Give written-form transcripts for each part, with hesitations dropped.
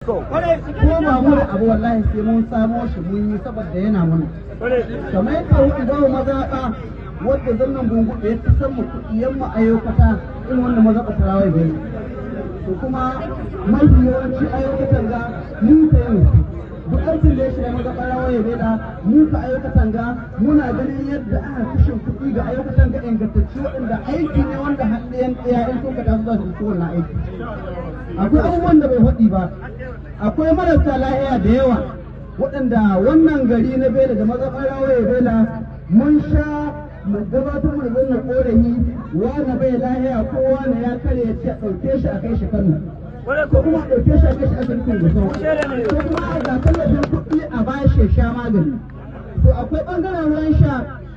Ko ba mu da abu, wallahi sai mun samo shi mun yi, saboda yana mana. Kamar yadda hudu babu mazaɓa wadda Zannan Bungudu ya fi san mu kuɗi yamma ayyukata irin wannan mazaɓa ta Rawaya Bela. To kuma mafi yawanci ayyukatan ga mun ka yin su. Duk aikin da ya shiga mazaɓar Rawaya Bela mun ka ayyukatan ga, muna ganin yadda aka kashe kuɗi ga ayyukatan ga ingantaccu, waɗanda aiki ne wanda halliyan ɗaya in sun ka taso za su ci wannan aiki. Akwai abubuwan da bai faɗi ba. Akwai marasa lahiya da yawa waɗanda wannan gari na Bela da mazaɓar Rawaya Bela mun sha mu gabatar mu da wannan ƙorafi: wani bai lahiya ko wani ya kare, ya ce a ɗauke shi a kai shi Kano, ko kuma a ɗauke shi a kai shi asibitin Gusau, ko kuma a ga tallafin kuɗi a bashi ya sha magani. To akwai ɓangaren ruwan sha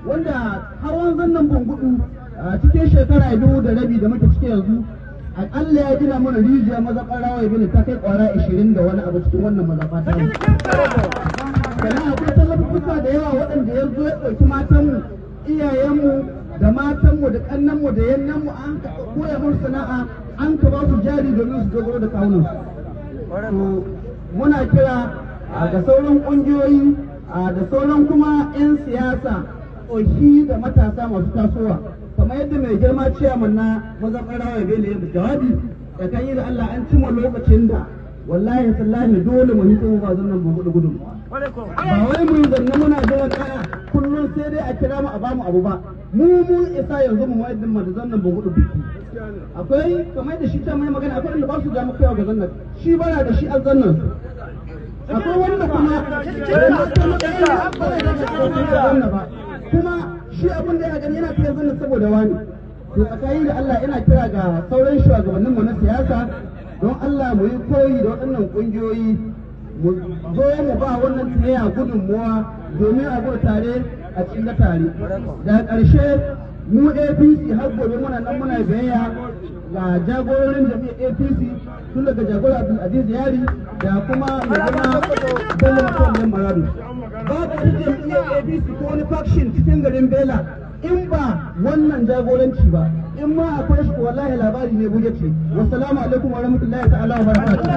wanda hawan Zannan Bungudu a cikin shekara 2.5 da muke ciki yanzu, aƙalla ya gina mana rijiya mazaɓar Rawaya Bela ta kai ƙwara 20 da wani abu cikin wannan mazaɓa ta. Sannan akwai tallafuffuka da yawa waɗanda ya zo ya ɗauki matanmu, iyayenmu da matanmu da ƙannenmu da yannenmu, an ka koya musu sana'a, an ka ba su jari domin su dogaro da kawunansu. To muna kira ga sauran ƙungiyoyi da sauran kuma 'yan siyasa, tsohi da matasa masu tasowa, kamar yadda mai girma ciyaman na mazaɓar Rawaya Bela ya jawabi, tsakani da Allah an cimma lokacin da wallahi tallahi dole mu hito mu ba Zannan Bungudu gudun. Ba wai mu yi zanne muna jiran kaya kullum sai dai a kira mu a bamu abu ba. Mu mun isa yanzu mu wayar da Zannan Bungudu biki. Akwai kamar da shi ta mai magana, akwai wanda ba su damu kaiwa ga zannan shi bana da shi azzannan su. Akwai wanda kuma da ba kuma shi abin da ya gani yana kai zannan saboda wani. To tsakani da Allah ina kira ga sauran shugabanninmu na siyasa, don Allah mu yi koyi da waɗannan ƙungiyoyi, mu zo mu ba wannan taya gudunmuwa domin a gudu tare a cikin tare. Daga ƙarshe, mu APC har gobe muna nan muna biyayya ga jagororin jam'iyyar APC, tun daga jagora Abdulaziz Yari da kuma mai girma Bello Matawallen Maradun. Babu wata jam'iyyar APC ko wani faction cikin garin Bela in ba wannan jagoranci ba. In ma akwai shi, wallahi labari ne buge ce. Wassalamu alaikum wa rahmatullahi ta'ala wa barakatuh.